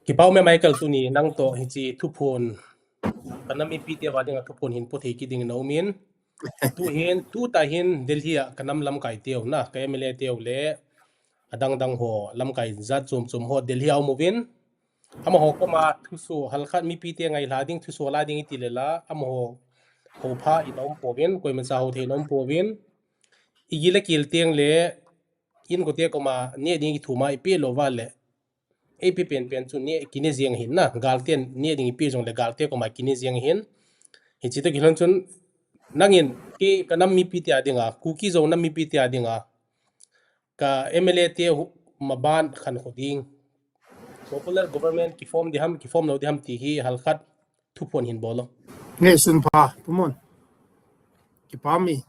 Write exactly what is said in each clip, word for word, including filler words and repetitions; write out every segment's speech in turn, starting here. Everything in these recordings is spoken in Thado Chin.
Kipa ume Michael, tuni nang toh hiche thuphon, ka nam mipite a dinga thuphon hin po thei kit ding in aumin. Tu hin, tu ta hin Delhi a ka nam lamkai teu na, ka M L A teu le adang dang ho, lamkai jat chom chom ho Delhi a um uvin. Amaho koma thuso halkhat mipite ngailha ding, thuso la ding iti le la, amaho hopha in aum pouvin, koimacha ho thei in aum pouvin. Igil a kil teng le, inkote koma neh ding kithum a ipe lou va le, eipe pen pen chu neh, kineh jeng ahin na, galte neh ding ipe jongle galte koma kineh jeng ahin. Hiche toh kilhon chun, nangin, kei ka nam mipite a dinga, Kuki Zo nam mipite a dinga, ka M L A te hu-, maban khankho ding, popular government kiform ding ham, kiform lou ding ham ti hi halkhat thuphon hin bol o. Nge sun pha, Pu Mon. Kipa mi.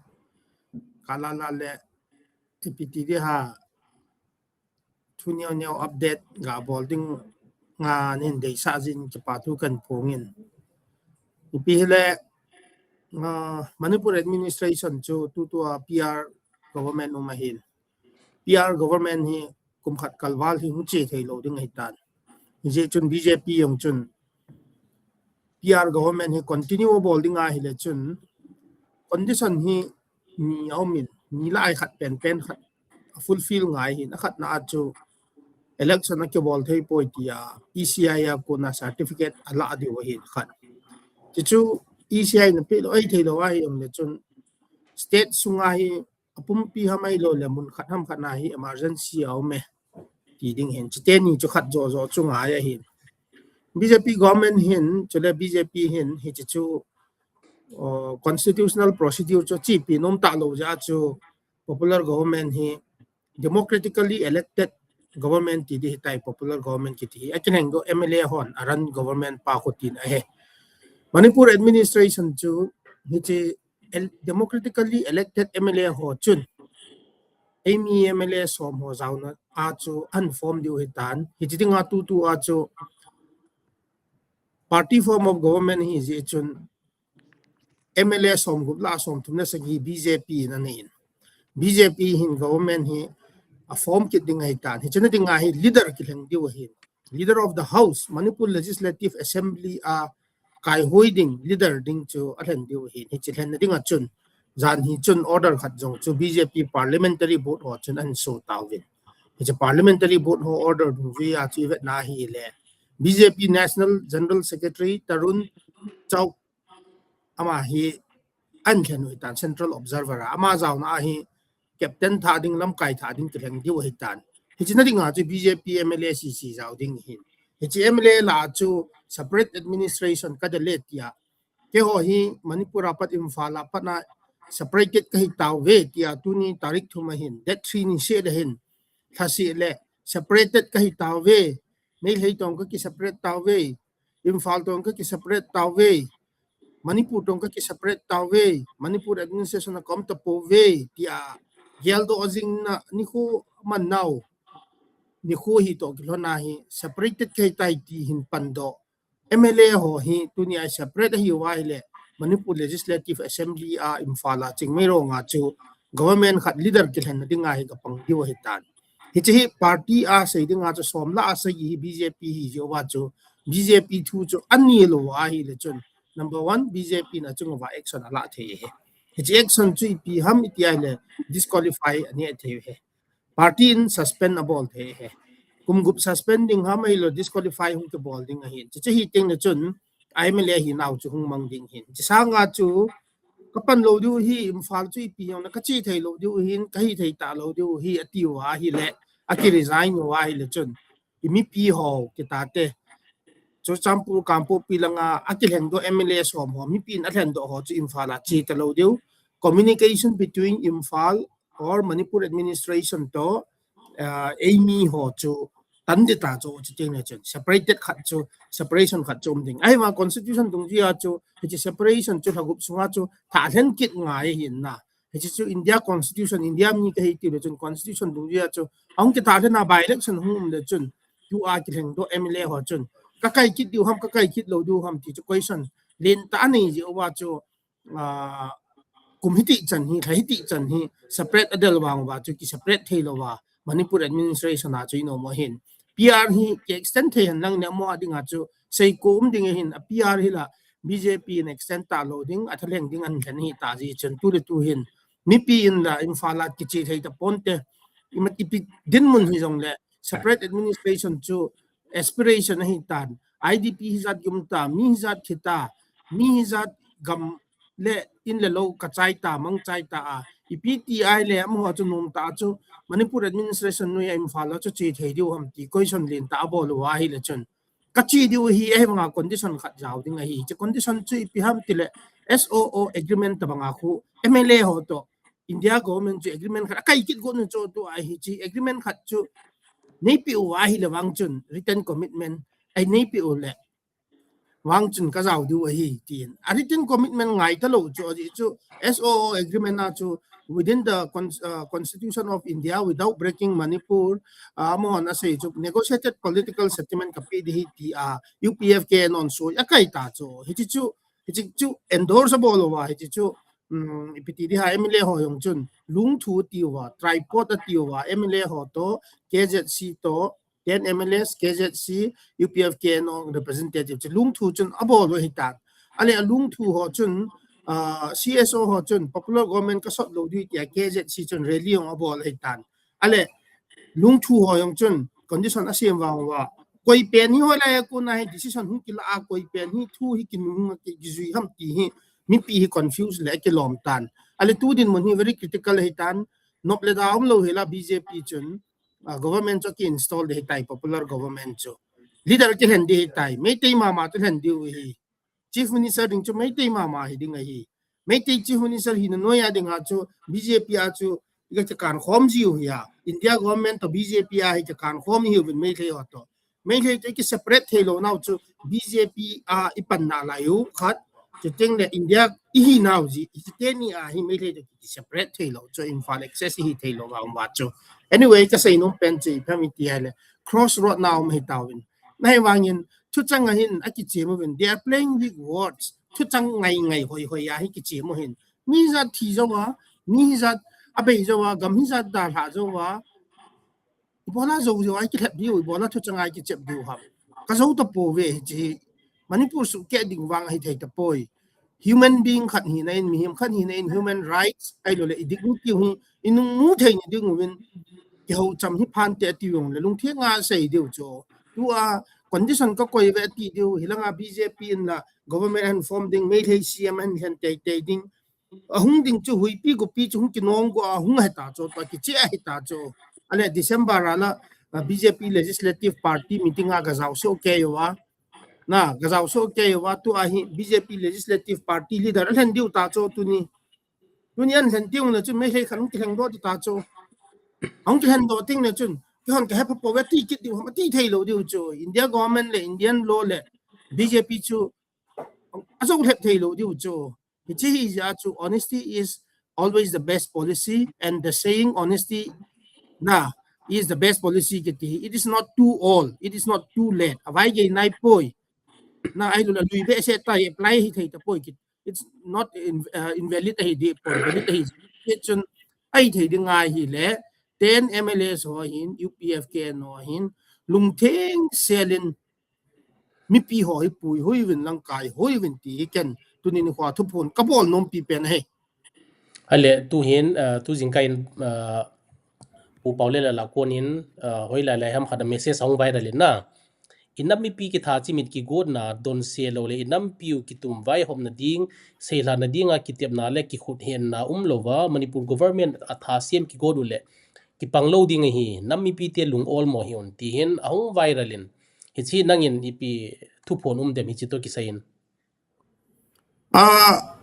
Ka la la le, ipi ti ding ham, thu neo neo update ga bol ding nga nin deisah jin kipa thu kahin phong in. Ipi hile, ah, Manipur administration chu tutua P R government um ahin. P R government hi kum khat kalval hi hung che thei lou ding ahitan. Hijeh chun B J P jong chun P R government hi continue bol ding ahile chun condition hi ni aumin, ni lai khat pen pen khat a fulfill ngai hin, akhatna a chu election a kibol thei poi tia E C I a kona certificate ala diu ahin khat. Chuchu E C I na pe lou, ei thei lou ahi um le chun state sunga hi apumpi ham ahilou le mun khat ham khat na hi emergency a um e ti ding hin. Chuteni chu khat jo jo chu ngai ahin. B J P government hin, chule B J P hin, hiche chu, uh, constitutional procedure chu chepi nom talou jeh chu popular government hi democratically elected government ti ding ahitai, popular government kiti hi. Akilheng doh M L A hon a run government pa kho tina ahi. Manipur administration chu hiche el-, democratically elected M L A ho chun eimi M L A som ho jaona a chu ahin form diu ahitan. Hiche dinga tutua chu party form of government hijeh chun M L A somgup lah a somthum le sagi B J P in anei in. B J P hin government hi a form kit ding ahitan. Hiche na dinga hi leader kilheng diu ahin. Leader of the House, Manipur Legislative Assembly a kaihoi ding, leader ding chu alhen diu ahin. Hiche lhenna dinga chun, jan hi chun order khat jong chu B J P parliamentary board ho chun ahin so tauvin. Hiche parliamentary board ho order dungjuia chu ivetna hile, B J P National General Secretary Tarun Chugh, ama hi ahin lhen u ahitan, Central Observer a. Ama jaona a hi captain tha ding, lamkai tha ding kilheng diu ahitan. Hiche na dinga chu B J P M L A sese jao ding ahin. Hiche M L A lah a chu separate administration ka dei le tia, keiho hi Manipur a pat, Imphal a pat na separated kahi tauve tia tuni tarik thum a hin, date three ni seh le hin, lha seh le separated kahi tauve, Meitei toh kaki separate tauve, Imphal toh kaki separate tauve, Manipur toh kaki separate tauve, Manipur administration a ka um tapouve tia geldoh jing na nikho man nau, nikho hi toh kilhon a hi separated kahi tai ti hin pan doh. M L A ho hi tuni a separate ahiuva ahile Manipur Legislative Assembly a Imphal a Chingmeirong a chu government khat leader kilhenna dinga hi ka pang diu ahitan. Hiche hi party a sei dinga chu som lah a sagi hi B J P hi jeh uva chu B J P thu chu ani lou ahile chun, number one, B J P na chunguva action ala thei ahi. Hiche action chu ipi ham iti ahile disqualify aneh thei ahi. Party in suspend abol thei ahi. Kum gup suspend ding ham ahilou disqualify hung kibol ding ahin. Chuche hi teng le chun M L A hinau chu hung mang ding ahin. Hiche sanga chu ka pan lou diu ahi, Imphal chu ipi jong le ka che thei lou diu ahin, ka hithei talou diu ahi, atiuva ahile, aki resign uva ahile chun, i mipi ho kitate, Churachandpur, Kangpokpi langa akilheng doh M L A som ho, mipi in alhen doh ho chu Imphal a che talou diu. Communication between Imphal or Manipur administration toh, uh, eimi ho chu tan ding ta chu, chu teng le chun separated khat chu, separation khat chu um ding. Ahivang constitution dungjuia chu hiche separation chu lha gup sunga chu thah lhen kit ngai ahin na. Hiche chu India constitution, India mi kahi tiu le chun constitution dungjuia chu ahung kithah lhen a by election hung um le chun, tua kilheng doh M L A ho chun ka kai kit diu ham, ka kai kit lou diu ham ti chu question lentah anei jeh uva chu, ah, kum hiti chan hi, lha hiti chan hi separate adel vang uva chu ki separate thei louva Manipur administration a chu i nom u ahin. P P R hi ki extend thei hen lang ne mo a ding a chu sei ko um ding hin a P R hi la B J P in extend ta lo ding a thaleng ding an khen hi ta ji chun tu le tu hin mipi in la Imphal a kichi thei ta ponte imat ipi dinmun hi jong le separate administration chu aspiration ahi tan I D P hi jat gum ta mi hi jat thi ta mi hi jat gam le in le lo ka chai ta mang chai ta a ipi ti ai le am ho chu nung ta chu Manipur administration noi a Imphal a chu chi thei diu ham ti question lin ta a bol u ahi le chun ka chi diu hi e banga condition khat jao ding ahi chi condition chu ipi ham ti le S O O agreement ta banga khu M L A ho to India government chu agreement khat a kai kit go nu chu tu ahi chi agreement khat chu nei pi u ahi le wang chun written commitment ai nei pi u le wang chun ka jao diu ahi tin a written commitment ngai ta lo chu aji chu S O O agreement a chu within the con uh, constitution of India without breaking Manipur uh, amon a sei chu negotiated political settlement ka pi di hi ti a U P F K non so a kai ta chu hi chi chu hi chi chu endorse bol lo wa hi chi chu um, ipi ti di ha M L A ho yong chun lungthu ti wa tripod a ti wa M L A ho to K Z C to ten M L As, K Z C, U P F K no representative chu lungthu chun a bol u hi tan. Ale a lungthu ho chun uh, C S O ho chun popular government ka sot lo di ti a K Z C chun rally ong a bol hi tan. Ale lungthu ho yong chun condition a sem vang wa koi pen hi ho la ya ko na hi decision hu ki la a koi pen hi thu hi ki nu ki jui ham ti hi mipi hi confuse le ki lom tan. Ale tu din mun hi very critical hi tan. Nop le da um lo hi la B J P chun uh, government chu ki install di tai popular government chu leader ki hen di tai Meitei mama tu hen di u hi chief minister ding chu Meitei mama hi ding ahi Meitei chief minister hi na noya ding a chu B J P a chu ka kan khom ji u hi a India government to B J P a hi ka kan khom hi u bin Meitei ho to Meitei te ki separate thei lo nau chu B J P a i pan na lai u khat chu ting le India i hi nau ji i te ni a hi Meitei te ki separate thei lo chu Imphal access hi thei lo wa um wa chu anyway ka sei nom pen chu i pha mi ti hai le crossroad nau mai tau in nai wangin thu chang a hin a ki che mo vin they are playing with words thu chang ngai ngai hoi hoi a hi ki che mo hin mi jat thi jo wa mi jat a bei jo wa gam hi jat da hla jo wa Ibola zo zo ai ki lhep diu, ibola thu chang ai ki chep diu ham. Ka zo ta po ve hi chi. Manipur su ke ding vang hi thei ta poi. Human being khat hi na in, mihim khat hi na in, human rights ai lo le i dignity hi i nung mu thei ni ding uvin ki ho cham hi phan te ti yong le lung thia nga sei diu cho. Tu a condition ka koi ve ti diu hi langa B J P in la government an form ding Meitei C M an hen tei tei ding. A hung ding chu huipi gupi chu hung kinong go a hung heta chu to kichi a heta chu. Ale December a la uh, B J P Legislative Party meeting a gazau so ke yo wa. Na gazau so ke yo wa tu a hi B J P Legislative Party leader a hlen diu ta chu tuni. Tuni an hlen diu na chu Meitei khan hung kilheng do ta chu. Hung kilheng do ting na chun. Ki hon ka hepa po ve ti kit diu ham ti thei lo diu chu. India government le Indian law le B J P chu. A zo lhep thei lo diu chu. Hichi hi ja chu honesty is always the best policy and the saying honesty na is the best policy kiti. It is not too old. It is not too late. Avai gei nai poi. Na ai lu la lui be se tai apply hi thei ta poi kit. It's not in, uh, invalid hi di poi. Valid hi chun ai thei di ngai hi le ten M L As ho hin U P F K no hin lungtheng selin mipi ho hi pui hui vin langkai hui vin ti hi ken tunin khua thuphun ka bol nom pi pen he. Ale tu hin uh, tu jingkai in uh, Pu Paulel la konin uh, hoi lai lai ham khat message hong viral in na. Inam mipi kitha chimit kigotna don se lo le inam piu kitum vai hom na ding sei hla na ding a kitep na le kikhut hen na um lo va Manipur government a tha siam kigot u le kipang lo ding hi nam mipi te lung ol mo hi un ti hin ahung viral in Hichi nangin ipi thuphon um dem hichi to kisai in. Ah,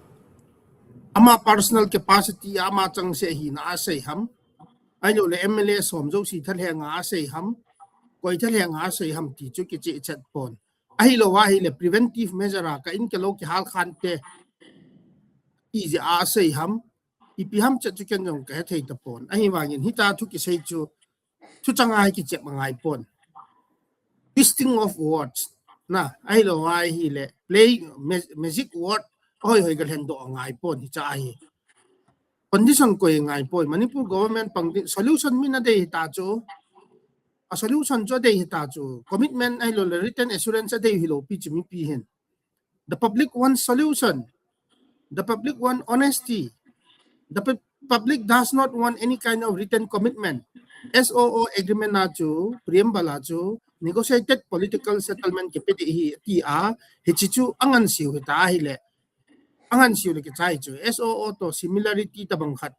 ama personal capacity ama chang se hi na a sei ham. Ai lo le M L A som jo si thal he nga a sei ham. Koi thal he nga a sei ham ti chu kichi chat pon. Ahi lo wa hi le preventive measure a ka in ke lo ki hal khan te. Ti je a sei ham. Ipi ham chat chu ken jong ka he thei ta pon. Ahi vangin hita thu kisei chu thu changa hi kichep ngai pon. Twisting of words. Na, ahi lo ai hi le play magic word hoi hoi ka lhen do ngai pon hi cha hi. Condition koi ngai poi. Manipur government pang solution mi na dei ta chu. a solution chu adei hita chu, commitment ahilouleh written assurance adei hilou pi chu mipi hin. The public wants solution. The public want honesty. The pu-, public does not want any kind of written commitment. S O O agreement a chu, preamble a chu, negotiated political settlement kipe ding ahi tia, hiche chu angansiu hita ahile. Angansiu le kichai chu. S O O to similarity tabang khat.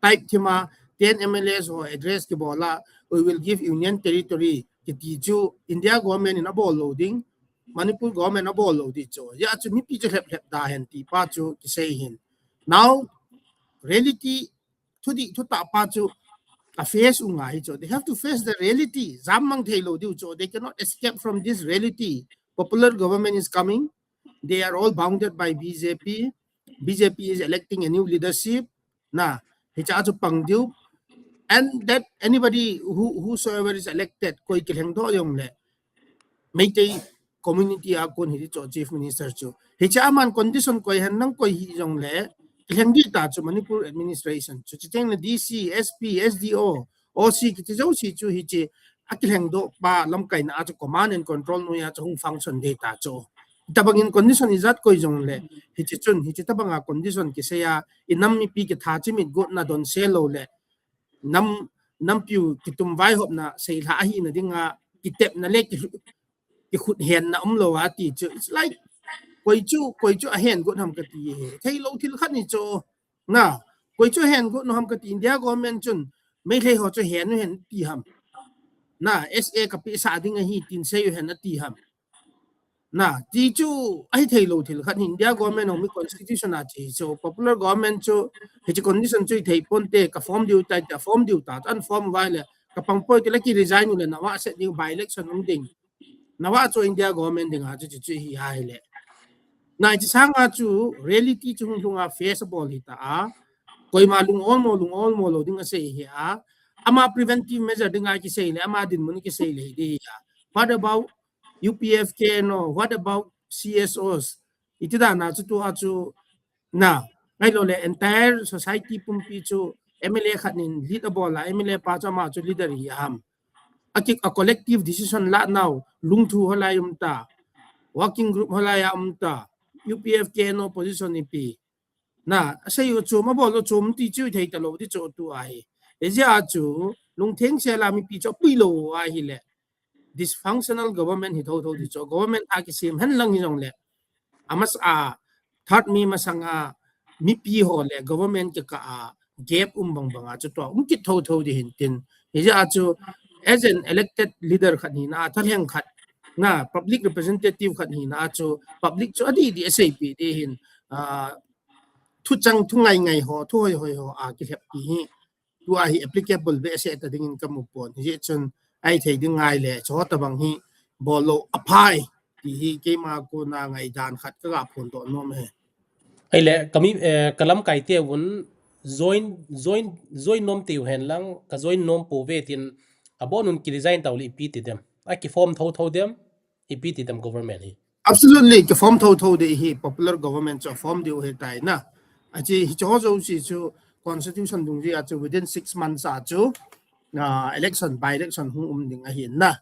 Type thima, ten M L As ho address kibol a, we will give union territory, kiti chu India government in abol lou ding, Manipur government abol lou ding chu. Hijeh a chu mipi chu lhep lhep da hen ti pa chu kisei hin. Now, reality, thudih thutah pa chu a face u ngai chu. They have to face the reality. Jam mang thei lou diu chu. They cannot escape from this reality. Popular government is coming. They are all bounded by B J P. B J P is electing a new leadership. Na, hiche a chu pang diu. And that anybody who, whosoever is elected, koi kilhengdoh jong le, Meitei community a kon hi chu Chief Minister chu. Hiche a aman condition koi hen lang koi hijong le, kilheng ding ta chu Manipur administration chu. Chuteng le D C, S P, S D O, O C kiti jouse chu hiche a kilhengdoh pa lamkaina a chu command and control noiya chu hung function ding ta chu. Tabang in condition ijat koi jong le, hiche chun, hiche tabang a condition kisei a, i nam mipi kitha chimit gotna donse lou le, nam, nampiu kitum vaihopna seilhah ahina dinga, kitepna le ki, kikhut henna umlou a ti chu. It's like, koi chu, koi chu ahen got ham kati hi. Thei lou thil khat ni chu. Na, koi chu hen got nu ham kati, India government chun, Meitei ho chu hen u hen ti ham. Na, S A kapeh sah ding ahi tin sei u hen ati ham. Na, ti chu, ahi thei lou thil khat hi India government ho mi constitution a che chu, popular government chu, hiche condition chu i thei ponte, ka form diu tai, ka form diu ta, an form vai le, ka pang poi ti le ki resign u le, na va set diu by election um ding. Na va chu India government ding a chu, chu, chu hi a hi le. Na, hiche sanga chu reality chu hung lhung a face abol hita a. Koima lung olmo, lung olmo lou ding asei hi a. Ama preventive measure ding a kisei le, ama dinmun kisei le hi ding hi a. What about U P F K N O? What about C S Os? Iti dan a chu tua chu na, ahilou le entire society pumpi chu M L A khat nin lead abol a, M L A pa chu ama chu leader hi ham. A ki, a collective decision la nau, lungthu ho lai um ta, working group ho lai a um ta, U P F K N O position ipi. Na, asei u chom, abol u chom ti chu thei ta lou ti chu tua hi. Hijeh a chu, lungtheng sel a mipi chu pui lou a hi le. Dysfunctional government hi tho tho ti chu. Government a kisem hen lang hijong le. Amasa a, third May masanga, mipi ho le government kikah a gap um bang bang a chu tua um kit tho tho ding hin tin. Hijeh a chu, as an elected leader khat hina a, thalheng khat, na, public representative khat hina a chu, public chu adih dih asei pi ding hin, ah, thuchang thu ngai ngai ho, thu hoi hoi ho a kilhep ti hi. Tua hi applicable behseh ta ding in kamu pon. Hijeh chun ahi thei ding ngai le, chu tabang hi bol lou aphai ti hi keima kona ngaidan khat ka ga phondoh nom e. Ahile, kami, eh, ka lamkai te un join, join, join nom teu hen lang, ka join nom pouve tin, abon un ki resign tau le ipi ti dem. A ki form tho tho dem, ipi ti dem government hi. Absolutely, ki form tho tho ding hi, popular government chu form diu hi tai na. Achi, hiche ho jouse chu constitution dungjui a chu within six months a chu, ah, election, by election hung um ding ahin na.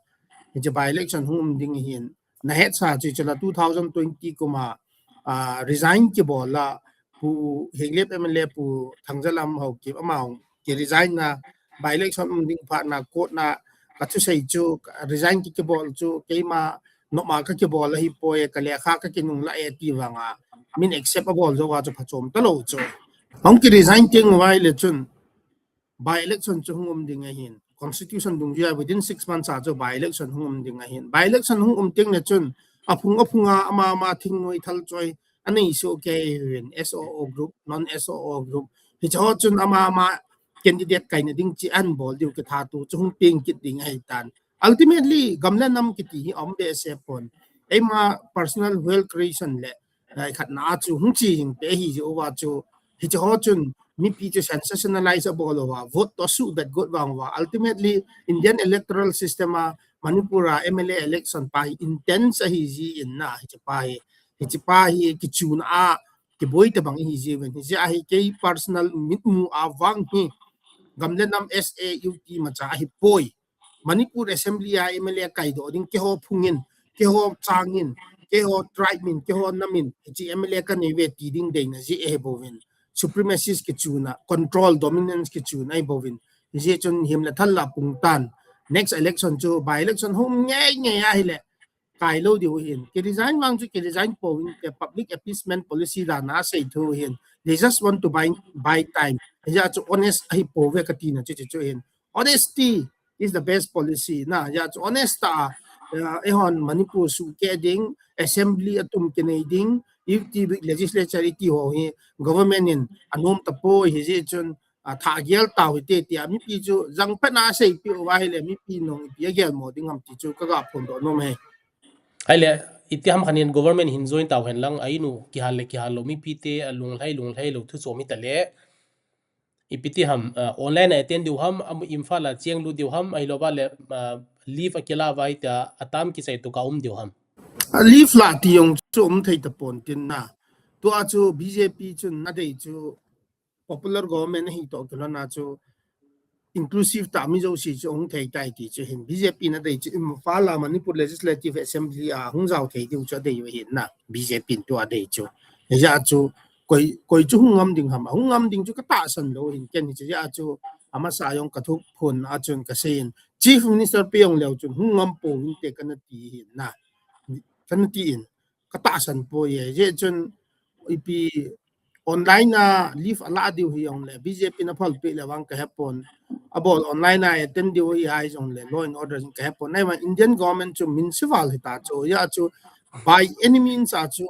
Hiche by election hung um ding ahin. Na hetsa chu hiche la two thousand twenty kum a, ah, resign kibol a, Pu Henglep M L A, Pu Thangjalam Haokip amahon ki resign na, by election um ding phat na, court na, ka thusei chu, resign ki, kibol chu, keima nopma ka kibol ahi poi, ka lekha ka kinung la e ti vang a, min accept abol jou a chu phachom ta lou chu. Hung ki resign teng vai le chun, by election chu hung um ding ahin. Constitution dungjui a within six months a chu by election hung um ding ahin. By election hung um teng le chun, aphung aphung a ama ama thingnoi thalchoi, anei soh kei uvin, S O O group, non S O O group. Hiche ho chun ama ama candidate kaina ding chu ahin bol diu kitha tu chu hung peng kit ding ahi tan. Ultimately, gam le nam kiti hi aum behseh pon. Eima personal wealth creation le, eh, khatna a chu hung chi jing pe hi jeh uva chu, hiche ho chun mipi chu sensationalize abol uva, vote to suhbet got vang uva. Ultimately, Indian electoral system a Manipur a M L A election pa hi intense ahi jin na, hiche pa hi, hiche pa hi kichuna a kiboi tabang ahi jiuvin. Hiche a hi kei personal mitmu a vang hi, gam le nam S A U T macha ahi poi. Manipur Assembly a M L A kaidoh ding, keiho phung in, keiho chang in, keiho tribe min, keiho nam in, hiche M L A kanei uve ti ding deina jeh ahi bouvin. Supremacist kichuna, control, dominance kichuna ahi bouvin. Hijeh chun himle thal la pung tan. Next election chu, by election hung nge nge ahile, kai lou diu ahin. Ki resign vang chu ki resign pouvin, ki public appeasement policy dan a asei thu ahin. They just want to buy, buy time. Hijeh chu honest ahi pouve katina chu chu chu ahin. Honesty is the best policy. Na, hijeh chu honest tah a, eh, eihon Manipur sukeh ding, assembly atum kinei ding, iti legislature iti ho hi government in anom tapoi, hijeh chun, a, thah gel tau hite tia mipi chu jangphat na seipeh uva ahile mipi nung ipi agel mo ding ham ti chu kaga phondoh nom e. Ahile, iti ham khat in government hin join tau hen lang, a inu kihal le kihal lou, mipi te alunglhai lunglhai lou thu chom hita le, ipi ti ham, a, online a attend diu ham, amu Imphal a cheng lut diu ham, ahilouva le, a, leave akila uva hitia, atam kichai tuk a um diu ham. A, leave la ti jong chu um thei tapon tin na. Tua chu B J P chun adei chu popular government ahi toh kilhon a chu inclusive tah mi jouse chu hung thei tai ti chu ahin. B J P nadei chu Imphal a Manipur Legislative Assembly a hung jao thei diu chu adei u ahin na, B J P in tua adei chu. Hijeh chu koi, koi chu hung ngam ding ham, hung ngam ding chu katahsan lou ahin, ken hiche jeh chu amasa jong kathuphon a chun kasei in. Chief Minister pe jong leu chun hung ngam pouvinte kana ti ahin na. Kana ti in. Katahsan poi e. Hijeh chun ipi online a leave ala diu hijongle, B J P na phalpeh le vang kahepon. Abol online a attend diu hi ahi jongle, law and order kahepon. Ahivang Indian government chu min se val hita chu, hijeh chu by any means a chu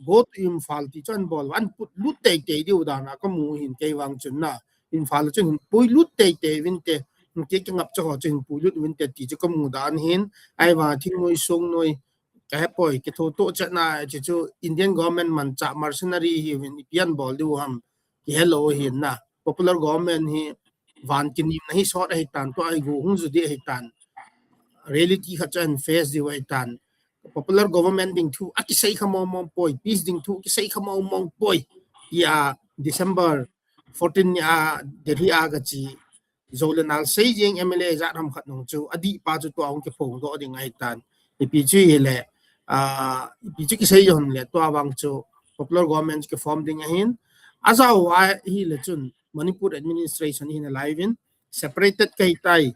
go to Imphal ti chu anbol, anpui lut teitei diu dan a kamu ahin kei vang chun na. Imphal chun hin pui lut teitei uvinte, hiti kingap chu ho chu hin pui lut uvinte ti chu kamu dan ahin, ahivang thingnoi songnoi, kahepoi, kithoto chetna, hiche chu Indian government manchah mercenary hiuvin ipi anbol diu ham, kihe lou ahin na. Popular government hi van kinimna hi sot ahitan, tua hi go hung ju ding ahitan. Reality khat chu ahin face diu ahitan. Popular government ding thu akisei kha mong mong poi, peace ding thu kisei kha mong mong poi. Tia December fourteen ni a Delhi a kache, jou le nal sei jeng M L A jat ham khat nung chu, adih pa chu tua hung kiphongdoh ding ahitan. Ipi chu hile, a, ipi chu kisei jong le tua vang chu popular government kiform ding ahin. Ajao ahile chun Manipur administration hi nalai uvin, separated kahitai,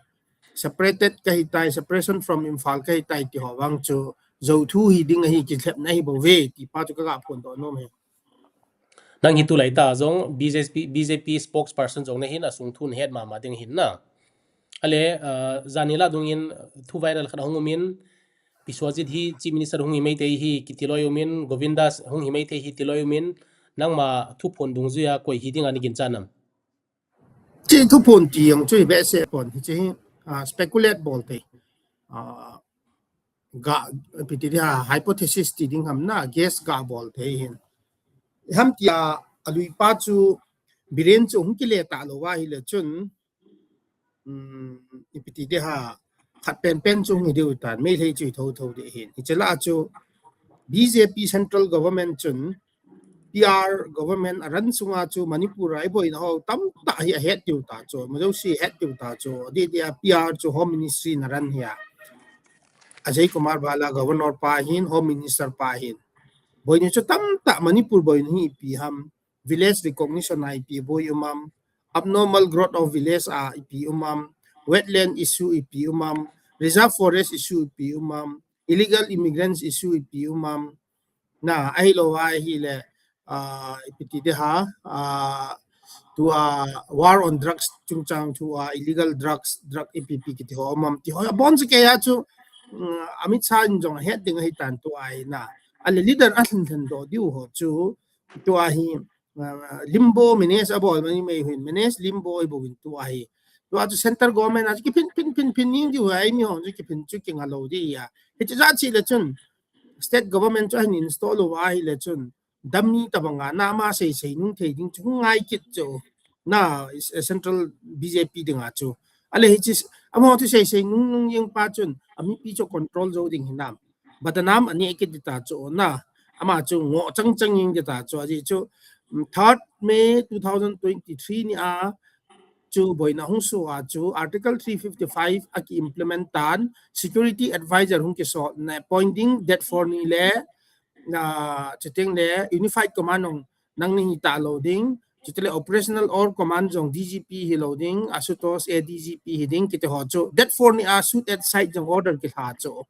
separated kahitai, separation from Imphal kahitai ti ho vang chu jou thu hiding ahi, kilhepna ahi bouve ti pa chu kaga phondoh nom e. Nang hi tulai tah jong B J P, B J P spokesperson jong nahin, asung thu nahet mama ding ahin na. Ahile, ah, janhi lah dungin thu viral khat ahung umin, Biswajit hi Chief Minister hung hi maithei hi kiti loi umin, Govindas hung hi maithei hi ti loi umin, nangma thuphon dungjuia koi hiding a naginchat nam? Hiche thuphon ti jong chu hi behseh pon, hiche hi, ah, speculate bol thei. Ah, ga, ipi ti dia, hypothesis ti ding ham na, guess ga bol thei hin. Ham tia, alui pa chu, Biren chu hung kile talou va ahile chun, um, ipi ti dia, khat penpen chu hung hi diu tan, Meitei chu hi thotho ding ahin. Hiche lah chu, B J P central government chun, P R government aran sunga chu Manipur a iboina ho tamtah hi ahet diu ta chu, majouse ahet diu ta chu, adeh deh a P R chu Home Ministry in aran hi a. Ajay Kumar Bhalla governor pa hin, Home Minister pa hin. Boina chu tamtah Manipur boina hi ipi ham, village recognition a ipi boi um am, abnormal growth of village a ipi um am, wetland issue ipi um am, reserve forest issue ipi um am, illegal immigrants issue ipi um am, na, ahilou ahile, ah, ipi ti dia, ah, tua war on drugs chungchang, tua illegal drugs, drug ipi ipi kiti ho um am ti ho, abon chu kei a chu, um, Amit Shah in jong ahet ding ahitan tua hi na. Ahile leader alhin lhin doh diu ho chu, tua hi, ah, limbo manage abol mani mai hin, manage limbo ibouvin tua hi. Tua chu central government a chu kiphin, phin, phin, phin ning diu ahi, mi ho chu kiphin chu kinga lou ding ahi. Hiche jat cheh le chun, state government chu ahin install uva ahile chun, dummy tabanga, na ama sei sei nung thei ding chu hung ngai kit chu. Na, eh, central B J P dinga chu. Ahile hiche, amaho thu sei sei nung nung jeng pa chun, amipi chu control jou ding hinam. Badnam anei kit ding ta chu na. Ama chu ngoh chang chang jeng ding ta chu. Ajeh chu, um, third May two thousand twenty-three ni a, chu boina hung soh a chu Article three fifty-five a ki implement tan, security advisor hung kisol na appoint ding, date four ni le, na, chuteng le Unified Command jong nangni hita lou ding, chuteng le Operational All Command jong D G P hilou ding, Ashutosh A D G P hi ding, kiti ho chu date four ni a shoot at sight jong order kilha chu.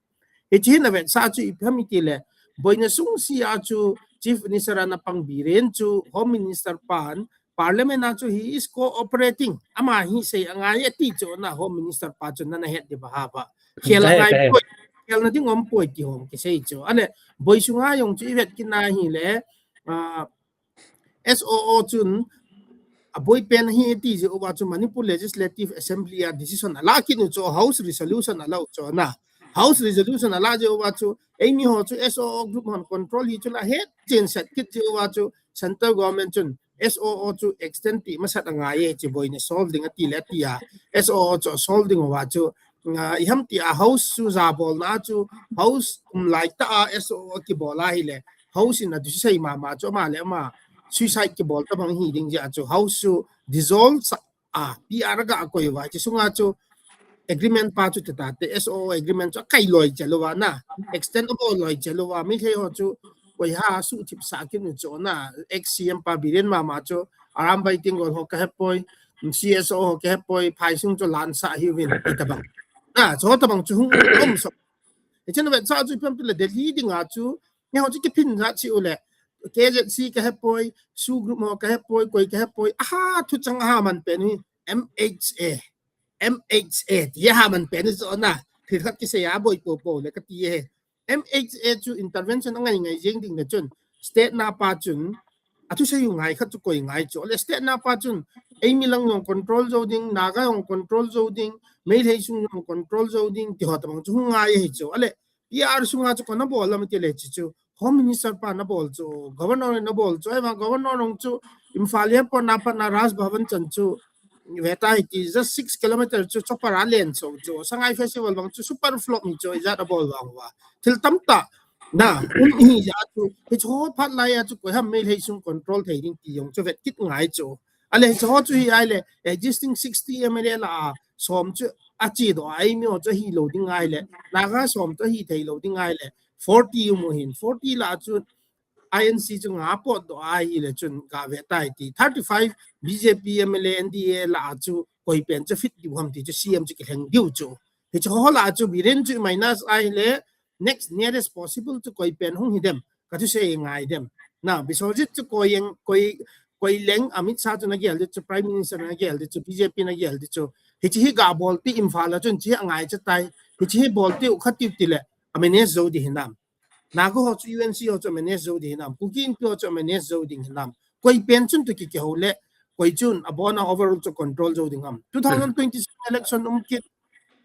Hiche hin avetsah chu ipi ham iti le, boina sung sea chu Chief Minister ana pang Biren chu Home Minister pan Parliament a chu he is cooperating, ama hi sei angai ati chu na Home Minister pa chu nana het diu ham. Khel angai poi, khelna ding um poi ti ho kisei chu. Ahile boi sunga jong chu ivet kit na hile, ah, S O O chun aboi pen hi ati jeh uva chu Manipur Legislative Assembly a decision ala kit u chu, House resolution ala u chu na. House resolution ala jeh uva chu eimi ho chu S O O group hon control hi chu la het chen set kit jeh uva chu central government chun S O O chu extend ti masat angai e, hiche boina solve ding ati le ati a, S O O chu solve ding uva chu, ah, ipi ham tia House chu jabolna chu House um lai tah a S O O kibol ahile House in a decision mama chu ama le ama suicide kibol tabang hi ding jeh a chu House chu dissolve sah a, P R ga koi uva, hiche sunga chu agreement pa chu tita te, S O O agreement chu akai loi chel uva na, extend abol loi chel uva, mi thei ho chu koi ha suthip sah kit u chu na, ex C M pa Biren mama chu Arambai Tenggol ho kahe poi, C S O ho kahe poi, phaisung chu lansah hiuvin, ti tabang. Na, chu tabang chu hung um soh. Hichun avetsah chu ipi ham iti le Delhi dinga chu, mi ho chu kiphin jat chi u le, K Z C kahe poi, SoO group ho kahe poi, koi kahe poi, aha thu chang aha man pen hi, M H A. M H A, ti aha man pen hi chu na, thil khat kisei a boi popo le kati e. M H A chu intervention angai ngai jeng ding le chun, state na pa chun, athusei u ngai khat chu koi ngai chu. Le state na pa chun, eimi lang jong control jou ding, Naga jong control jou ding, Meitei sung jong control jou ding, ti ho tabang chu hung ngai hi chu. Ale, P R sunga chu koi na bol lam ti le chi chu, Home Minister pa na bol chu, Governor na bol chu, ema Governor jong chu, Imphal airport na pa na Raj Bhavan chan chu, veta hi ti just six kilometer chu chopper a len so chu, Sangai Festival bang chu super flop hi chu, ijat abol vang uva. Thil tamtah, na, um hi jat chu, hiche ho phat lai a chu, koi ham Meitei sung control thei ding ti jong chu vet kit ngai chu. Ale, hiche ho chu hi ahile, existing sixty M L A lah a, som chu ache doh a, eimi ho chu hilou ding ahile, Naga som chu hithei lou ding ahile, forty um u hin, forty lah a chu I N C chu nga potdoh ahile chun gave tai ti, thirty-five B J P M L A N D A lah a chu koi pen chu fit diu ham ti chu C M chu kilheng diu chu. Hiche ho lah a chu Biren chu minus ahile, next nearest possible chu koi pen hung hi dem, kathusei ngai dem. Na, Biswajit chu koi jeng, koi, koi leng Amit Shah chu nagel di chu, Prime Minister nagel di chu, B J P nagel di chu. Hiche hi ga bol ti Imphal a chun hiche hi angai chatai. Hiche hi bol ti u khat ti ti le, a manage jou di hinam. Naga ho chu U N C ho chu a manage jou di hinam. Kuki Inpi ho chu a manage jou ding hinam. Koi pen chun tu ki kihou le, koi chun abon a overall chu control jou ding ham. Two thousand twenty-seven election um kit,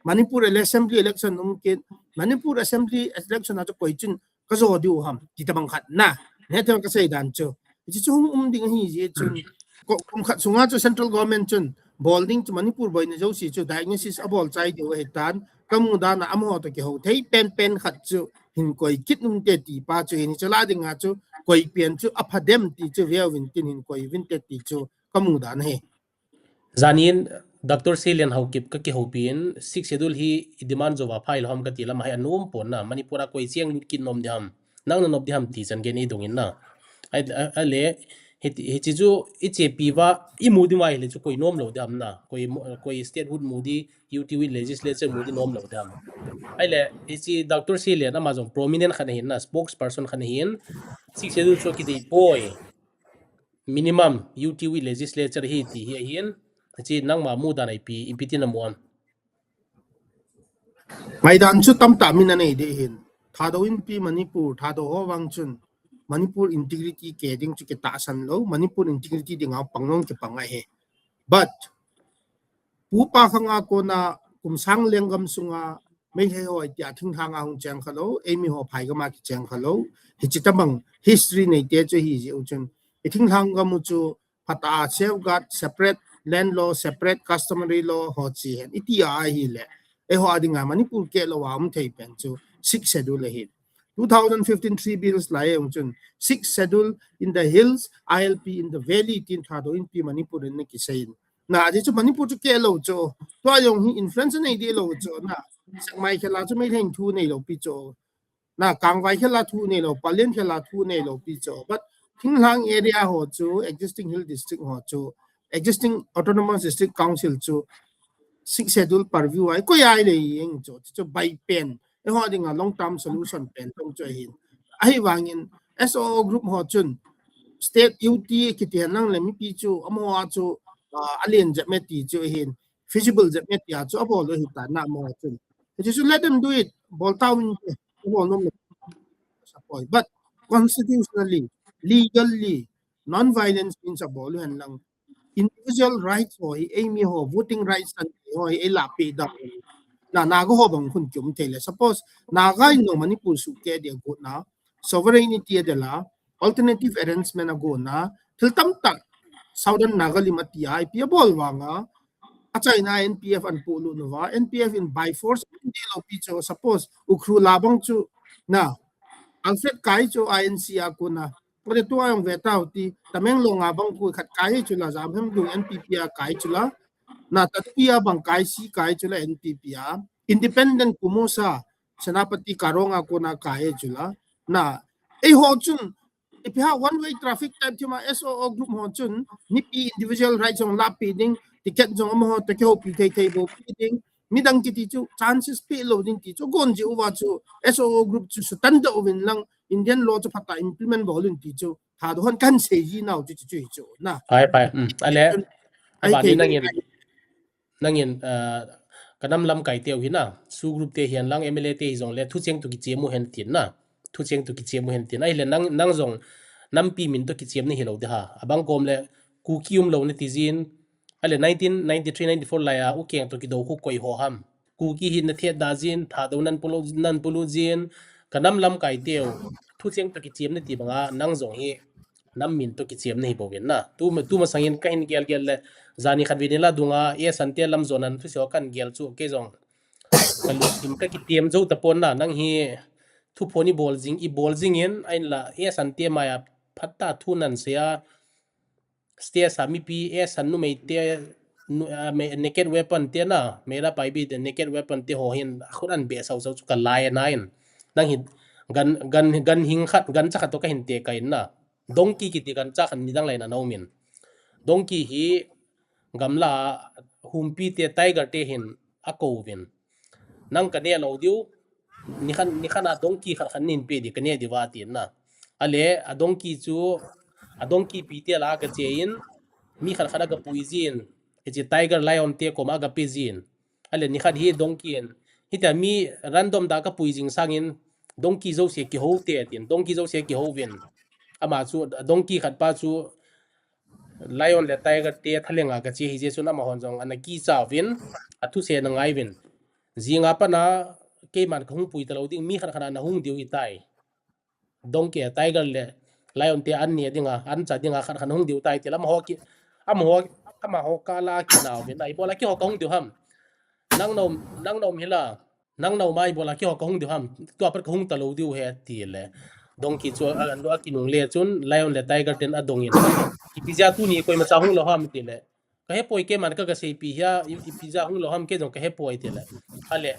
Manipur ele-, assembly election um kit, Manipur assembly election a chu koi chun kajo diu ham, ti tabang khat na. Hethem kasei dan chu. Hiche chu hung um ding ahi jeh chun. Ko-, kum khat sunga chu central government chun bol ding chu Manipur boina jouse chu diagnosis abol chai diu ahitan, kamu dan a amaho toh kihou thei pen pen khat chu hin koi kit um te ti pa chu hin, hiche lah dinga chu koi pen chu apha dem ti chu veuvin tin hin koi uvin te ti chu kamu dan ahi. Janin Doctor Seilian Haokip kakihoupi in, Sixth Schedule hi i demand jouva phai lou ham kati lam a hi anom pon na, Manipur a koi cheng lut kit nom di ham, nang na nop di ham ti chan gei nei dong in na. Ai, ai, ale, hi, hiche chu i chepi uva, i mu diu va ahile chu koi nom lou di ham na, koi mo-, koi statehood mu di, U T with legislature mu di nom lou di ham. Ahile, hiche Doctor Seilian ama jong prominent khat ahin na, spokesperson khat ahin, Sixth Schedule chu kidei poi. Minimum U T with legislature hi ti hi ahin, hiche nangma mu dan a ipi, ipi ti na mu am? Maidan chu tamtah min anei di hin. Thadou Inpi Manipur, Thadou ho vang chun Manipur integrity kei ding chu kitahsan lou, Manipur integrity dinga pang jong kipang ahi. But Pu Pa Khang a kona kum sang lenggam sunga Meitei ho itia thinglhang a hung cheng kha lou, eimi ho phai gam a kicheng kha lou. Hiche tabang history neite chu hi jeh u chun, i thinglhang gam u chu phatah a safeguard, separate land law, separate customary law ho che hen iti a ahile, eiho a dinga Manipur keh lou a um thei pen chu Sixth Schedule ahi. Two thousand fifteen three bills lai a um chun, Sixth Schedule in the hills, I L P in the valley tin Thadou Inpi Manipur in ana kisei in. Na, ajeh chu Manipur chu keh lou chu. Tua jong hi influence nei deh lou chu. Na, Sekmai khel a chu Meitei thu neilou pi chu. Na, Kangvai khel a thu neilou, Pallel khel a thu neilou pi chu. But thinglhang area ho chu, existing hill district ho chu, existing autonomous district council chu, Sixth Schedule purview a ikoi a ilei jeng chu, chu bai pen, eiho dinga long term solution pen tong chu ahin. Ahivangin S O O group ho chun state U T kiti henlang le mipi chu amaho a chu, ah, alen jep me ti chu ahin, feasible jep me ti a chu abol u ahitai na amaho chun. Hichu chu let them do it, bol tauvin te, abol nom le. Support. But constitutionally, legally, non-violence means abol u henlang individual rights ho hi, eimi ho voting rights an ho hi, eila pe dang. Na, Naga ho bang khun kium thei le. Suppose Naga in jong Manipur sukeh dia got na, sovereignty a dela, alternative arrangement a got na, thil tamtah Southern Nagalim a ti a, ipi abol vanga, achaina N P F an polut uva, N P F in by force, deh lou pi chu, suppose Ukhrul a bang chu, na, Alfred kai chu I N C a kona, Pore tu a jong ve tau ti, Tamenglong a bang khu khat kai hi chu la, Jamhemdung N P P a kai chu la, na, Tatpi a bang kai si kai chu la N P P a, independent Kumosa, Senapati Karong a kona kai hi chu la, na, eiho chun, ipi ham one way traffic type thima S O O group ho chun, mipi individual rights jong la pe ding, ticket jong amaho toh kihoupi thei thei bou pe ding, midang kiti chu chances pe lou ding ti chu gon ji uva chu S O O group chu sutan doh uvin lang Indian law chu phatah a implement bol un ti chu Thadou hon kan sei ji nau chu chu chu hi chu na. Pai, pai. Hmm. Ale, abani nangin, nangin, ah, ka nam lamkai teu hi na, SoO group te hihen lang M L A te hijongle thucheng toh kichem u hen tin na. Thucheng toh kichem u hen tin. Ahile nang, nang jong nampi min toh kichem na hilou ding ham. Abang kom le Kuki umlou nati jin, ale nineteen ninety-three ninety-four lai a, U Keng toh kidou khu koi ho ham. Kuki hi na thet da jin, Thadou nan pulu, nan pulu jin, ka nam lamkai teu, thucheng toh kichem nati banga, nang jong hi, nam min toh kichem na hi bouvin na. Tu, tu masangin ka hin gel gel le, jani khat vei ni la dunga, S N T lam jona thusei ho kan gel chu, kei jong. Ka lungthim ka kichem jou tapon na, nang hi, thuphon i bol jing, i bol jingin, ahinla, S N T mai a, phatah thu nan sei a, stage a mipi, S N numei te, nu-, ah, me-, naked weapon te na, Meira Paibi te naked weapon te ho hin, khut an be sau sau chu ka lai na in. Nang hin, gan, gan, gan hing khat, gancha khat toh ka hin te kai na. Donkey kiti gancha khat nidang lai na na um in. Donkey hi gamla humpi te, tiger te hin akouvin. Nang ka neh lou diu, nikhat, nikhat a donkey khat khat nin pe di, ka neh diu va tin na. Ale, a donkey chu, a donkey pi te la ka che in, mi khat khat a ka pui jin, hiche tiger lion te koma ka pe jin. Ale, nikhat hi donkey in, hitia mi random da ka pui jing sangin, donkey jouse kihou te tin, donkey jouse kihou vin. Ama chu, a donkey khat pa chu, lion le tiger te thalenga ka che hi jeh chun amahon jong ana kicha uvin, a thusei na ngai uvin. Jinga pat a keiman ka hung pui talou ding, mi khat khat ana hung diu hitai. Donkey, tiger le lion te an neh dinga, an cha dinga khat khat hung diu tai ti la amaho ki, amaho, amaho kala kinau vin, ibola keiho ka hung diu ham. Nang na um, nang na um hi la. Nang na um a ibola keiho ka hung diu ham, tua pat ka hung talou diu ahi ti le. Donkey chu a, a, a kinungle chun lion le tiger ten adongin. Ipi jeh a tuni koimacha hung lou ham ti le. Ka hepoi, keiman ka, ka seipi hia, i, ipi jeh a hung lou ham kei jong ka hepoi ti le. Ale,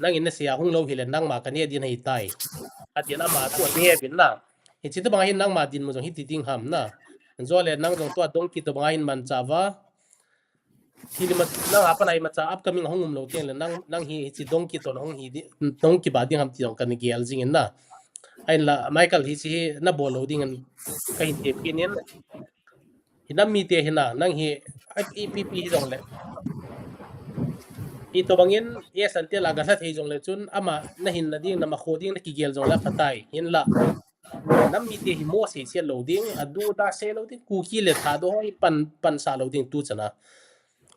nangin nasei a hung lou hile nangma ka neh ding ahitai. Atin ama chu aneh vin na. Hiche tobang a hin nangma dinmun jong hiti ding ham na. Jole nang jong tua donkey tobang a hin manchah uva. Thil ima, nang a pat a imacha upcoming ahung um lou teng le, nang, nang hi, hiche donkey toh nahung hi di, nahung kiba ding ham ti jong kana gel jing in na. Ahinla, Michael, hiche hi nabol lou ding in ka hin tep kit in. Hi nam mite hi na, nang hi, a, ipi pi hi jong le. Itobang in, S N T la ka lha thei jong le chun, ama nahinna ding, namakho ding, nakigel jong le aphatai. Hinla, nam mite hi mo sei sei lou ding, adu da sei lou ding, Kuki le Thadou ho hi pan, pansah lou ding tu chan a.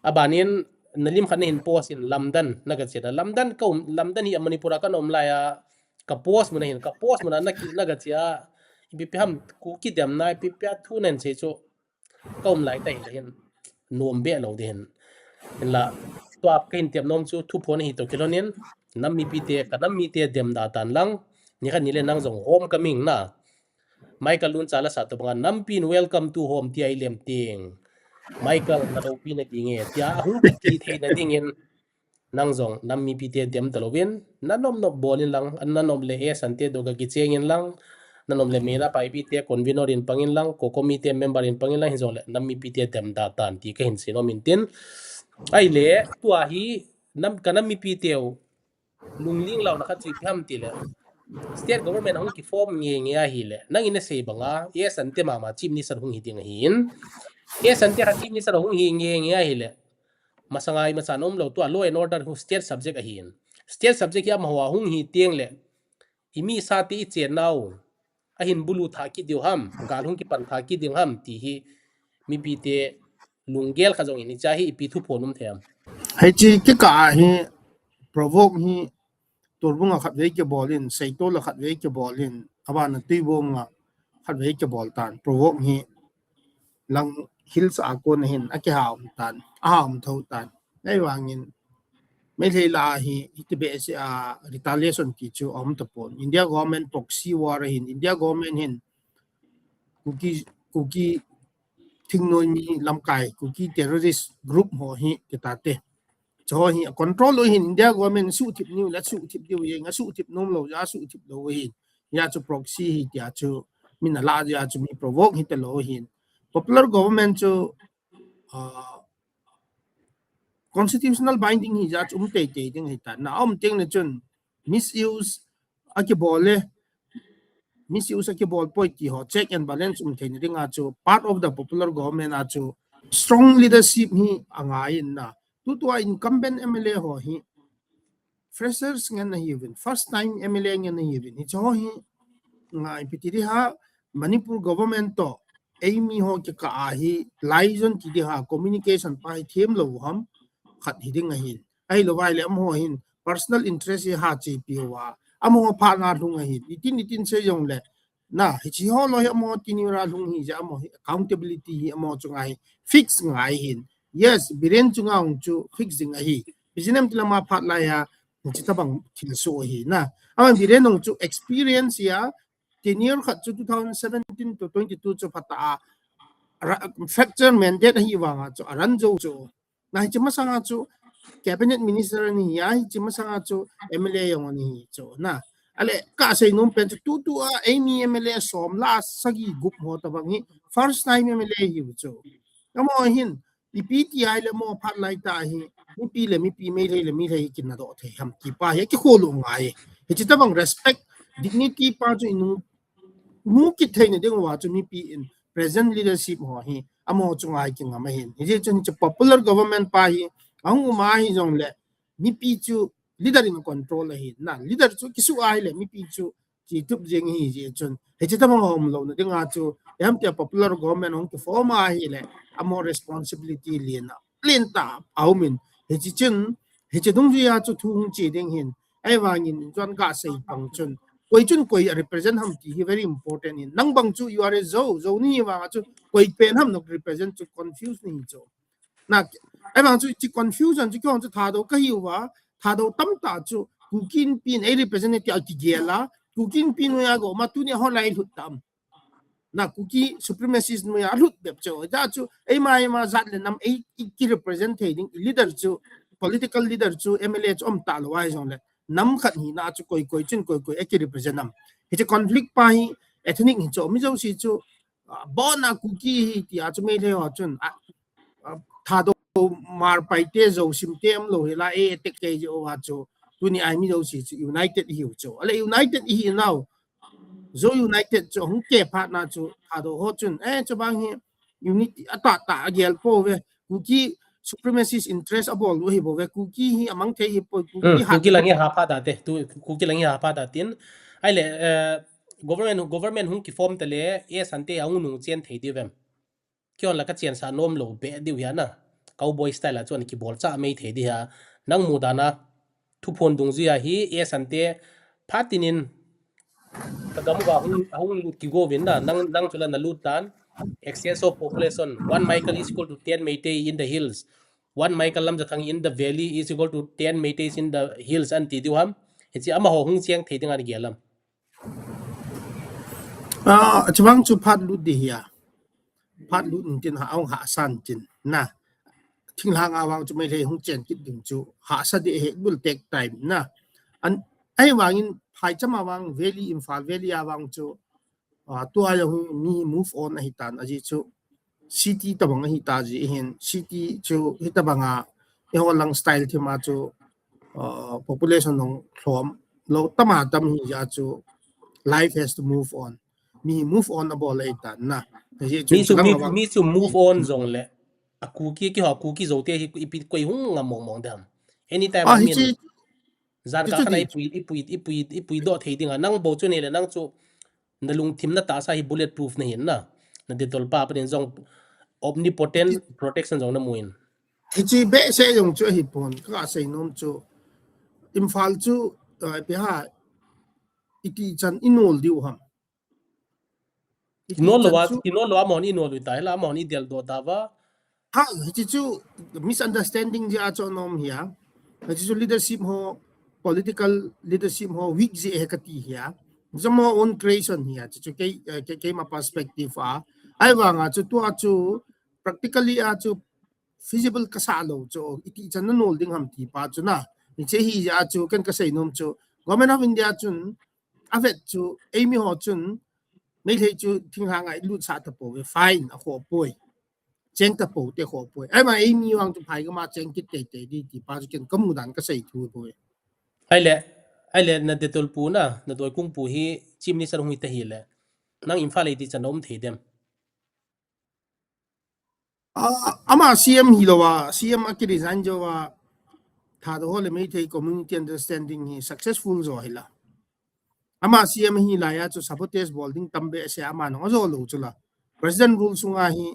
Abanin, nalim khat nahin post in Lamdan, na ka che na. Lamdan ka um, Lamdan hi a Manipur a kana um lai a, ka post mun a hin, ka post mun a na ki, na ka che a, ipi pi ham, Kuki demna, ipi pi a thu nan sei chu, ka um lai ta hin, hin, nom be lou ding hin. Hinla, tua ka hin tep nom chu, thuphon hi toh kilhon in, nam mipite, ka nam mite dem da tan lang, nikhat nile nang jong homecoming na. Michael Luncha lasa tobang a, nampi in welcome to home tia ilem teng. Michael, na loupi na ding e, tia ahung kiti theina dingin, nang jong nam mipite dem talouvin, na nom nom bol in lang, na nom le A S N te doh a kicheng in lang, na nom le Meira Paibite convener in pang in lang, COCOMI te member in pang in lang, hijongle nam mipite dem da tan ti kahin seinom in tin. Ahile, tua hi, nam, ka nam mipiteu, lungling louna khat chu ipi ham tile, state government ahung kiform nge nge ahile, nangin nasei banga, A S N te mama chief minister hung hi ding ahin. A S N te kha chief minister hung hi nge nge ahile, masanga imacha aum lou, tua law and order hu state subject ahin. State subject hi amaho a hung hi teng le, imi sa te ichen nau, ahin bulu tha kit diu ham, gal hung kipan tha kit ding ham, ti hi mipite lunggel kha jong in, hiche hi ipi thuphon um thei ham? Hiche kikah a hi provoke hi Torbung a khatvei kibol in, Seitol a khatvei kibol in, abana Tuibong a khatvei kibol tan, provoke hi lang hills a kon ahin, akiha um tan, aha um tho tan. Ahivangin, Meitei lah a hi, hiti behseh a retaliation ti chu aum tapon. India government proxy war ahin, India government hin, Kuki, Kuki thingnoi mi lamkai, Kuki terrorist group ho hi, ti tate. Chu ho hi, control u hin, India government suhthip niu le suhthip diu jeng, asuhthip nom lou, asuhthip lou hin. Hia chu proxy hi, tia chu, min ala, hia chu mi provoke hi talou hin. Popular government chu, ah, constitutional binding hi jat um teitei ding hi ta. Na um teng le chun misuse akibol le, misuse akibol poi ti ho check and balance um theina dinga chu part of the popular government a chu strong leadership hi angai in na. Tutua incumbent M L A ho hi freshers ngen ahiuvin, first time M L A ngen ahiuvin. Hiche ho hi ngai pi ti di ha, Manipur government to eimi ho kikah a hi liaison ti di ha, communication pa hi them lou ham, khat hi ding ahin. Ahilou vai le amaho hin personal interest hi ha chepi uva, amaho phat na lhung ahin. Itin itin sei jongle, na, hiche ho lou hi amaho tenure a lhung hi jeh a amaho hi accountability hi amaho chunga hi fix ngai hin. Yes, Biren chunga hung chu fix ding ahi. Biren em ti lama phat lai a, hiche tabang thilsoh ahi na. Ama Biren hung chu experience a, tenure khat chu two thousand seventeen to twenty-two chu phat a, ra-, fracture mandate ahi vanga chu, a run jou chu. Na hiche masanga chu cabinet minister ani hi a, hiche masanga chu M L A jong ani hi chu. Na, ale kasei nom pen chu tutua eimi M L A som le sagi gup ho tabang hi first time M L A hiu chu. Amaho hin, ipi ti ahile amaho phat lai tah hi, mipi le mipi, Meitei le Meitei kinadoh thei ham ti pa hi, kikholou ngai. Hiche tabang respect, dignity pa chu inu, mu kit theina ding uva chu mipi in present leadership ho hi, amaho chunga hi kingam ahin. Hijeh chun hiche popular government pa hi, ahung um ahi jongle, mipi chu leader in control ahi. Na, leader chu kisu ahile, mipi chu chi tup jeng hi jeh chun. Hiche tabang aum louna dinga chu, em tia popular government hung kiform ahile, amaho responsibility lena, len ta aum in. Hiche chun, hiche dungjuia chu thu hung che ding hin. Ahivangin, chuan kasei pang chun, koi chun koi a represent ham ti hi very important in. Nang bang chu you are a Zo, Zo nahi vanga chu, koi pen ham na represent chu confuse nahi chu. Na, ahivang chu chi confusion chu kihong chu Thadou kahiuva, Thadou tamtah chu, Kuki Inpi in ei represent ti a kigel a, Kuki Inpi noiya go ma tuni a hon lai lhut tam. Na, Kuki supremacist noiya lhut bep chu, ja chu, eima, eima jat le nam ei, ei ki represent thei ding, leader chu, political leader chu, M L A chu um talou ahi jongle, nam khat hina chu koi koi chun koi koi ei ki represent am. Hiche conflict pa hi, ethnic hi chu, mi jouse chu, ah, bon a Kuki hi ti a chu Meitei ho chun, ah, ah, Thadou Marpai te, Zo Sim te umlou hila, ei attack kei jeh uva chu, tuni a mi jouse chu united ihiu chu. Ale united ihi nau, Zo United chu hung keh phat na chu, Thadou ho chun, eh, chubang hi unity atah tah agel pouve, Kuki supremacist interest abol u ahi bouve, Kuki hi amang thei hi poi, Kuki Hmm, hat Kuki lang hi ha pha ta te, tu, Kuki lang hi ha pha ta tin. Ahile, eh, government, government hung kiform ta le, A S N te ahung nung chen thei diu vem? Kihon la kachensah nom lou beh diu hi a na. Cowboy style a chuan kibol cha mai thei di hi a. Nang mu dan a, thuphon dungjuia hi, A S N te phat in in, ka gam uva hung, hung lut kigo uvin na, nang, nang chu la na lut dan, excess of population, one Michael is equal to ten Meitei in the hills, one Michael Lamjathang in the valley is equal to ten Meiteis in the hills an ti diu ham, hiche amaho hung cheng thei ding a na gel am? Ah, chubang chu phat lut di hi a. Hat lut in tin ha, ahung hahsan tin na. Thinglhang a vang chu Meitei hung chen kit ding chu hahsa ding ahi, it will take time na. An, ahivangin phaicham a vang Valley, Imphal Valley a vang chu, ah, tua jong mi move on ahi tan, ajeh chu city tabang ahi ta jeh hin, city chu hitabang a, eiho lang style thim a chu, ah, population jong lhom lou tam a tam hi jeh a chu life has to move on. Mi move on abol ahi tan na. Ajeh chu mi chu, mi, mi chu move on jong le. A Kuki, keiho Kuki Zo te hi ipi koi hung ngam mong mong dem. Anytime ah, amin. Hichi, jat kha na ipui, ipui, ipui, ipui doh thei ding a. Nang bou chu nei le nang chu na lungthim na tahsa hi bulletproof na hin na. Na Dettol pa panin jong omnipotent protection jong na mu in. Hichi behseh jong chu ahi pon, ka sei nom chu. Imphal chu, eh, ipi ham, iti chan i nol diu ham. Iti chan chu i nol lou a, i nol lou a amahon i nol u tai la, amahon i del doh ta va. Ha, hichi chu misunderstanding jeh a chu nom hi a. Hichi chu leadership ho, political leadership ho weak jeh ahi kati hi a. Jamo own creation hi a, chu chu kei, eh, kei, keima perspective a. Ahivang a chu tua chu practically a chu feasible ka sa lou chu, iti chan na nol ding ham ti pa chu na. Hichi hi jeh a chu ken ka sei nom chu, Government of India chun, avet chu, eimi ho chun, Meitei chu thinglhang a i lut sah ta pouve, fine, akhoh poi. Cheng ta pou te khoh poi. Ahivang eimi vang chu phai gam a cheng kit tei tei ding ti pa chu ken ka mu dan ka sei thu poi. Ahile, ahile na Dettol pu na, na Doikung pu hi Chief Minister hung hi ta hile. Nang Imphal a iti chan na um thei dem. Ah, ama C M hi lou a, C M a ki resign jou a, Thadou ho le Meitei community understanding hi successful jo hi la. Ama C M hi lai a chu sabotage bol ding tam behseh a ama nung a jo lou chu la. President rule sunga hi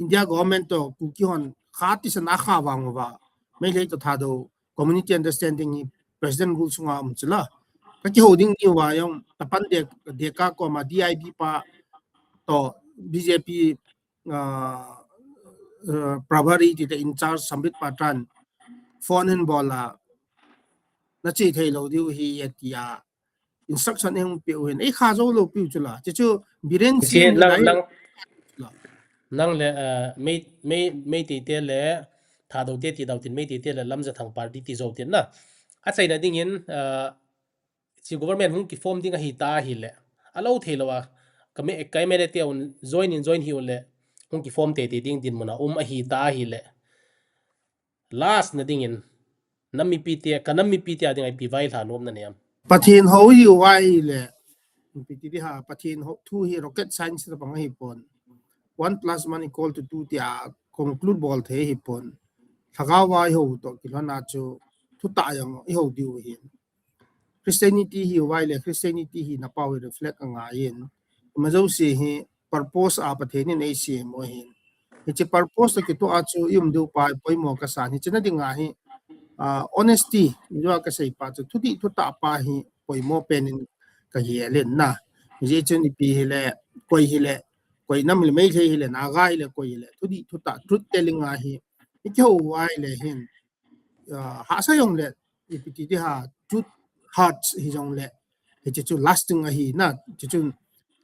India government toh Kuki hon kha tisan a kha vang uva. Meitei toh Thadou community understanding hi President rule sunga um chu la. Ka kihou ding diu va jong Tapan Dek, Deka koma D I B pa toh B J P, ah, ah, Prabhari ti te in charge Sambit Patran phone hin bol a na che thei lou diu hi e ti a instruction ei hung pe u hin, ei kha jou lou piu chu la. Chu chu Biren Singh nang, nang, nang le, eh, Mei, Mei, Meitei te le Thadou te ti dau tin, Meitei te le Lamjathang party ti jou tin na. Achaina dingin, eh, chi government hung ki form ding ahi ta hile. Alou thei lou a. Ka me, ka M L A te un join in join hi u le. Hung ki form tei tei ding dinmun a um ahi ta hile. Last na dingin, nam mipi te, ka nam mipi te a ding a ipi vaihla nom na nei am? Pathen hou hi u ahile, ipi ti ding ham, Pathen hou thu hi rocket science tabang ahi pon. One plus one equal to two ti a conclude bol thei ahi pon. Lhagao a i hou toh kilhon a chu thutah jong i hou diu ahi. Christianity hi u ahile, Christianity hina pau hi reflect angai in. Ama jouse hi purpose a Pathen in ei sem u ahin. Hiche purpose toh kitoh a chu i um diu pa poimo ka sa in. Hiche na ding a hi, ah, honesty, i jo a ka sei pa chu thudih thutah pa hi poimo pen in ka hi elen na. Hijeh chun ipi hile, koi hile, koi nam hile, Meitei hile, Naga hile, koi hile, thudih thutah, truth telling a hi i kihou u ahile hin, ah, hahsa jong le, ipi ti ding ham, truth hurts hi jong le, hiche chu lasting ahi na, hiche chu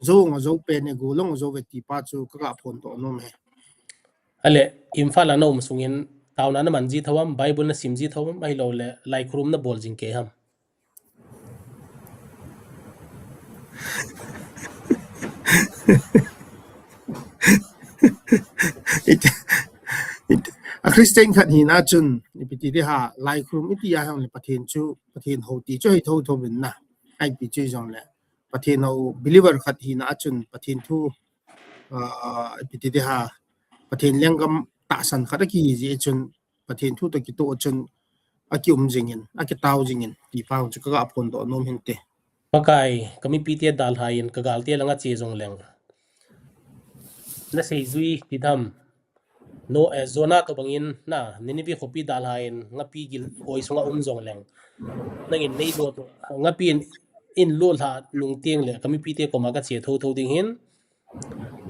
jou jong ajou pen e, go jong ajou ve ti pa chu ka ga phondoh nom e. Ale, Imphal a na um sungin, taona na man ji thou am, Bible na sim ji thou am, ahilou le, laikhulum na bol jing kei ham? It, it, a Christian khat hina chun, ipi ti ding ham, laikhulum iti a hung le Pathen chu, Pathen hou ti chu hithou thou vin na. Ipi chu jong le, Pathen hou believer khat hina chun, Pathen thu, ah, ipi ti ding ham, Pathen lenggam tahsan khat a kihi jeh chun, Pathen thu toh kitoh chun, a kium jingin, a kitao jingin, ti pa chu ka ga phondoh nom hinte. Pakai, ka mipite dalha in, ka galte langa che jong leng. Na seijui ti dam. No, eh, Jonah toh bangin, na, Nineveh khopi dalha in, ngapi gil oi sunga um jong leng. Nangin nei lo toh, ngapi in, in lo lha nung teng le, ka mipite koma ka che thou thou ding hin.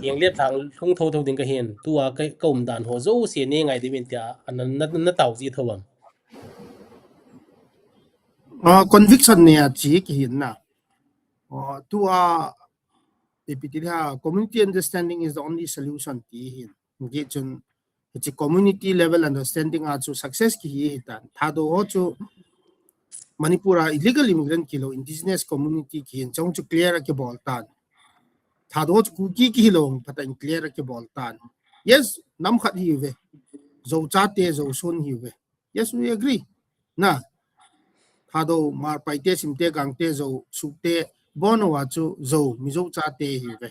Kiang le thang lhung thou thou ding ka hin, tua ka, ka um dan ho jouse nei ngai diu vin tia, na, na, na tao ji thou am? Ah, conviction nei a che kihin na. Ah, tua ipi ti dia, community understanding is the only solution ti hin. Nge chun, hiche community level understanding a chu success kihi hitan. Thadou ho chu Manipur a illegal immigrant kilou, indigenous community kihin, chong chu clear a kibol tan. Thadou ho chu Kuki kihilou, phat in clear a kibol tan. Yes, nam khat hiuve. Zo chate, Zo son hiuve. Yes, we agree. Na, Thadou, Hmar, Paite, Simte, Gangte, Zo, Sukte, bon uva chu Zo, Mizo chate hiuve.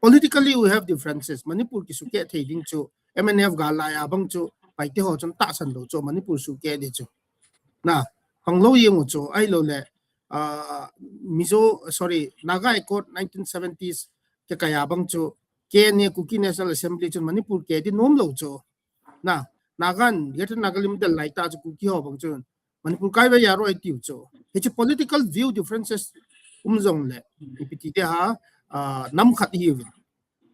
Politically, we have differences. Manipur kisukeh thei ding chu, M N F gal lai a bang chu, Paite ho chun tahsan lou chu, Manipur sukeh ding chu. Na, panglou jeng u chu, ahilouleh, ah, Mizo, sorry, Naga Accord nineteen seventies kikah a bang chu, K N A, Kuki National Assembly chun Manipur keh ding nom lou chu. Na, Naga in, Greater Naga Limit del lai tah chu Kuki ho bang chun Manipur kai ve ya roi tiu chu. Hiche political view differences um jongleh, ipi ti dia, ah, nam khat hiuvin.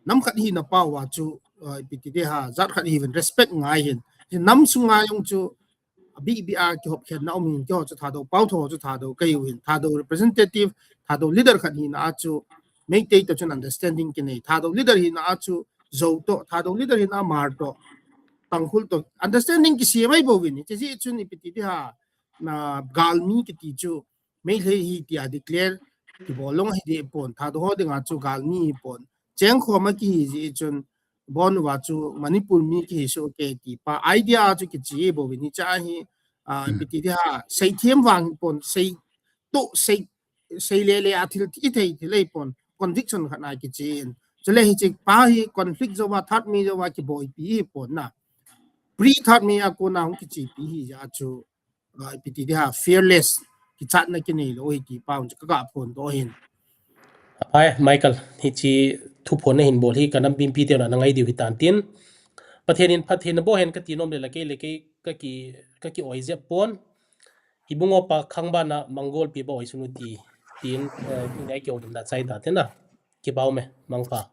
Nam khat hina pau a chu, ah, ipi ti dia, jat khat hiuvin respect ngai hin. Hiche nam sunga jong chu, abih bih a kihop khenna um hin, keiho chu Thadou Pao, Tho chu Thadou kahiu hin. Thadou representative, Thadou leader khat hina a chu, Meitei toh chun understanding kinei. Thadou leader hina a chu, Zo toh, Thadou leader hina a Hmar toh, Tangkhul toh, understanding kisem mai bouvin. Hiche jeh chun ipi ti dia, na, galmi kiti chu, Meitei hi tia declare kibol lou hi deh pon, Thadou ho dinga chu galmi hi pon. Chengkhom a kihi jeh chun, bon uva chu Manipur mi kihi soh kei ti pa idea chu kiche bouvin, hiche hi, ah, ipi ti dia, seithem vang hi pon, seitoh, sei, seilele a thil ti thei thil hi pon, conviction khat a kichen. Chule hiche pa hi conflict jouva, third mi jouva kiboipi hi pon na. Pre third mi a kona hung kichepi hi jeh a chu, ah, ipi ti dia, fearless, kichatna kinei lou hi ti pa chu kaga phondoh hin. Aphai, Michael, hiche thuphon nahin bol hi kanam bimpi teu na nangai diu hitan tin. Pathen in phatthei naboh hen kati nom le, la kei le kei kaki, kaki oi jep pon. Ibungo pa khang bana Mangol pi ba oi sunu ti, tin, eh, ngai kio din da chai ta te na. Kipau me, mangpha.